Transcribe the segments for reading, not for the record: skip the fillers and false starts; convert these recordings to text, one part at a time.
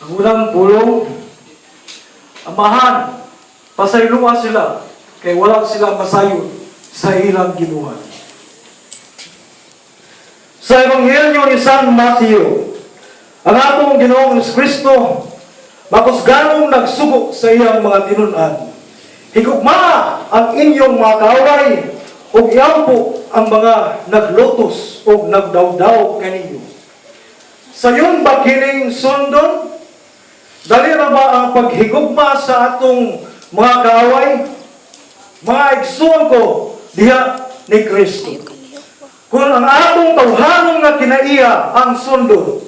Ang unang pulong, "Amahan, pasayloa sila, kay wala sila masayod sa ilang gibuhat." Sa Ebanghelyo ni San Mateo, ang atong Ginoong Kristo makusganong nagsugo sa iyang mga tinun-an: "Higugmaa ang inyong mga kaaway ug iampo ang mga naglutos ug nagdawdaw kaninyo." Sayon ba kining sundon? Dali ra ba ang paghigugma sa atong mga kaaway? Mga igsoon ko diha ni Kristo, kung ang atong tawhanon nga kinaiya ang sundon,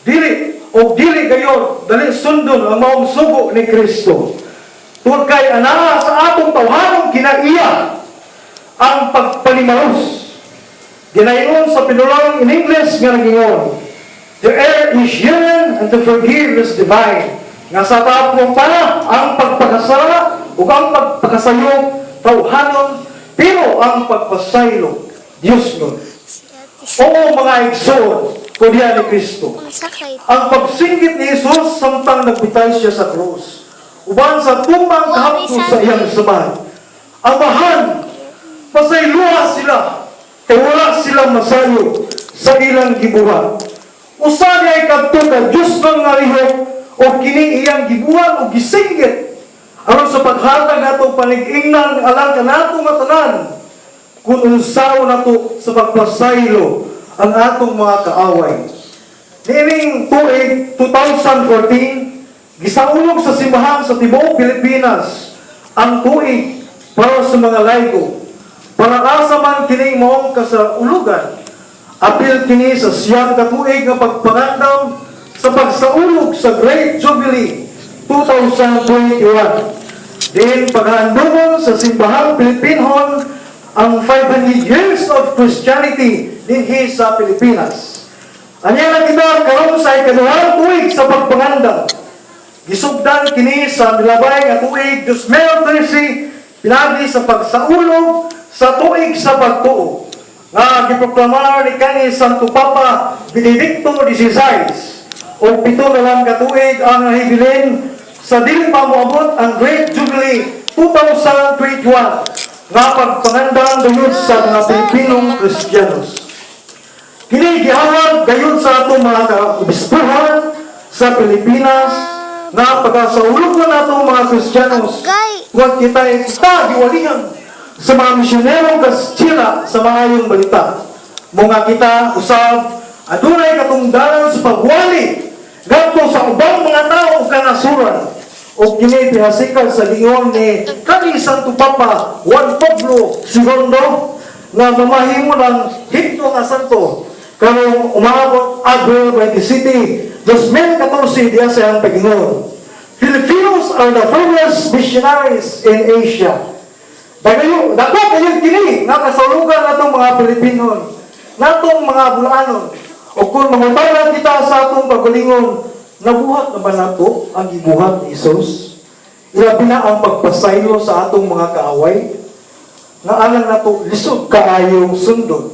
dili o dili gayon dali sundon ang maong sugo ni Kristo. Tungod kay anaa sa atong tawhanong kinaiya ang pagpalimaros. Ginayon sa pinulang in English nga nagingon, "To err is human and to forgive is divine." Nga sa tapong pa ang pagpakasala ug ang pagpakasayop tawhanon, pero ang pagpasaylo Diyos nun. Oo, mga igsoon ko diha ni Kristo. Sakay. Ang pagsinggit ni Jesus samtang nagbitay siya sa krus, uban sa tumang kahaptos sa iyang samad, "Amahan, pasayloa sila, kay wala sila masayod sa ilang gibuhat." Usa niya kadto ka Diyos ng nga lihok o kini iyang gibuhat o gisinggit aron sa paghatag nato panig-ingnan alang kanato nga tanan kung unsaon nato sa pagpasaylo ang atong mga kaaway. Niining tuig 2014, gisaulog sa simbahan sa tibuok Pilipinas ang tuig para sa mga laygo. Para asa man kining maong kasaulugan, apil kini sa 9 ka tuig nga pagpangandam sa pagsaulog sa Great Jubilee 2021. Din paghandumon sa simbahang Pilipinhon ang 500 years of Christianity dinhi sa Pilipinas. Anya na kita karon sa ikaduhang tuig sa pagpangandam. Gisugdan kini sa milabay nga tuig 2013 pinagi sa pagsaulog sa tuig sa pagtuo nga giproklamar ni kani Santo Papa Benedicto XVI, ug 7 na lang ka tuig ang nahibilin sa dili pa moabot ang Great Jubilee 2021 nga pagpangandam gayud sa mga Pilipinong Kristiyanos. Kini gihawag gayud sa atong mga kaobispuhan sa Pilipinas nga pagkasaulog na nato mga Kristiyanos Gay. Kung kita kita giwalihan sa mga misyonerong Kastila sa maayong balita. Mga kita usab adunay katungdanan sa pagwali ngadto sa ubang mga tao ug kanasuran, ug kini pihasikan sa giingon ni kani Santo Papa Juan Pablo II nga mamahimo ng himno nga santo karong umaabot Abril 27, 2014 diya sa iyang pagingon, "Filipinos are the first missionaries in Asia." Dagayo, dako kayo kini nga kasaulugan natong mga Pilipinon, natong mga Bulanon. O kung mangutana kita sa atong kagalingon, nabuhat na ba nato ang gibuhat ni Jesus? Ilabi na ang pagpasaylo sa atong mga kaaway, nga alang nato lisod kaayong sundon.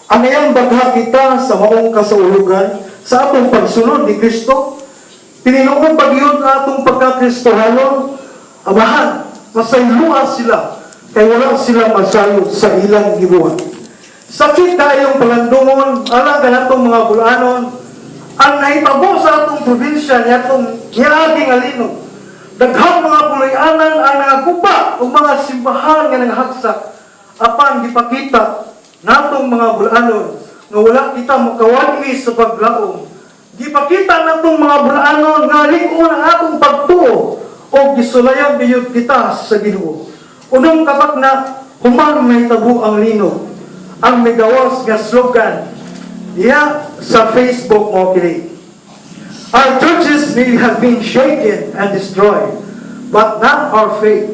Anayan bagha kita sa maong kasaulugan sa atong pagsunod ni Kristo? Tinuod ba gyud ang atong pagkakristohanon? "Amahan, pasayloa sila, kay wala sila masayod sa ilang gibuhat." Sakit kayong palandungon, alang kanatong mga Bulanon, ang nahitabo sa atong probinsya niatong niaging alinog. Daghang mga puloy-anan ang nangaguba ug mga simbahan nga nanghagsak apan gipakita natong mga Bulanon nga wala kita makawali sa paglaom. Gipakita natong mga Bulanon nga lig-on ang atong pagtuo o gisulayan gayud kita sa Ginoo. Unong kapak na human nahitabo ang linog. Ang migawas nga slogan diya sa Facebook mo kini: "Our churches may have been shaken and destroyed, but not our faith."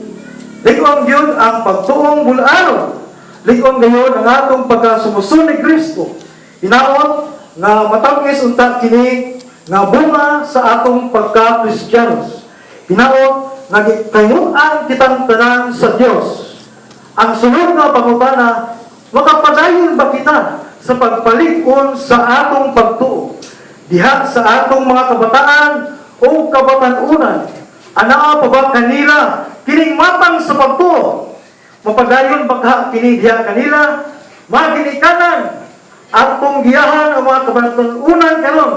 Lig-on gyud ang pagtuong Bulanon. Lig-on gayud ang atong pagkasumusunod ni Kristo. Hinaot nga matangis unta kini nga bunga sa atong pagka-Kristiyanos. Hinaot nga kayuan kitang tanan sa Dios. Ang sunod nga pangutana, makapadayon ba kita sa pagpalig-on sa atong pagtuo? Diha sa atong mga kabataan O kabatan-unan, anaa pa ba kanila kining matang sa pagtuo? Mapadayon ba ka kini diha kanila? Mga ginikanan, atong giyahan ang mga kabatan-unan karon.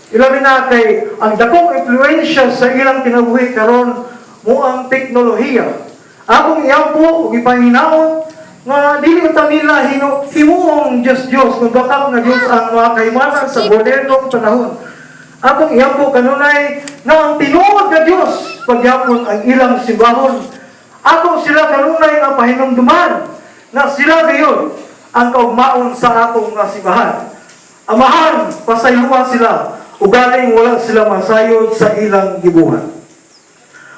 Ilabi na kay ang dakong impluwensya sa ilang kinabuhi karon mo ang teknolohiya. Akong iampo ug ipahinaot nga dili unta nila hino himuong Diyos Diyos kung bakak nga Diyos ang mga kahimanan sa modernong panahon. Akong iampo kanunay nga ang tinuod nga Diyos pagyapon ang ilang simbahon. Ako sila kanunay nga pahinumduman nga sila gayon ang kaugmaon sa atong nga simbahan. Amahan, pasayloa sila, ugaling wala sila masayod sa ilang gibuhat.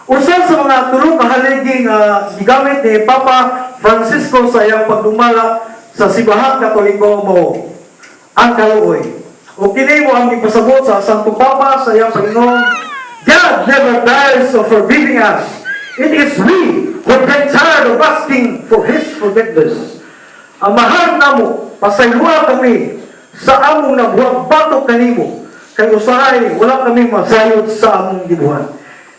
Usa sa mga tulo ka haligi nga gigamit ni Papa Francisco sa iyang pagdumala sa Simbahang Katoliko mo ang kaluoy. O kini mo ang gipasabot sa Santo Papa sa iyang Panginoon, "God never tires of forgiving us. It is we who get tired of asking for His forgiveness." Amahan namo, pasayloa kami sa among nabuhat batok kanimo, kay usahay wala kami masayod sa among gibuhat.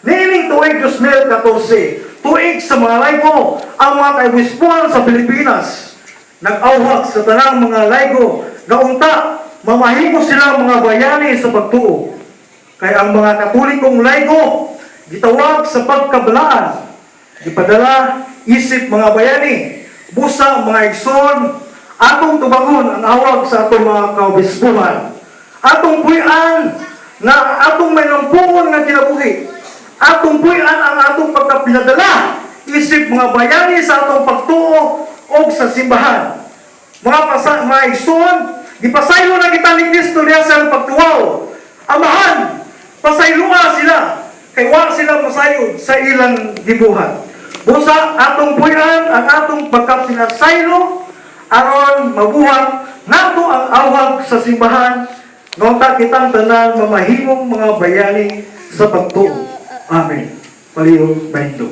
Niining tuig 2014, tuig sa mga laygo, ang mga kaobispuhan sa Pilipinas nag-awhag sa tanang mga laygo nga unta mamahimo sila mga bayani sa pagtuo. Kay ang mga Katolikong laygo gitawag sa pagkabalaan, gipadala isip mga bayani. Busa, mga igsoon, atong tubangon ang awag sa atong mga kaobispuhan. Atong puy-an nga atong may nampungon nga kinabuhi. Atong puy-an ang atong pagkapinadala isip mga bayani sa atong pagtuo o sa simbahan. Mga igsoon, gipasaylo na kita ni Kristo diha sa pagtuwaw. Amahan, pasayloa sila kay wa sila masayod sa ilang gibuhat. Busa atong puy-an ang atong pagkapinasaylo aron mabuhat nato ang awag sa simbahan nota kitang tanan mamahimong mga bayani sa pagtuo. Amen. Palihog mahindog.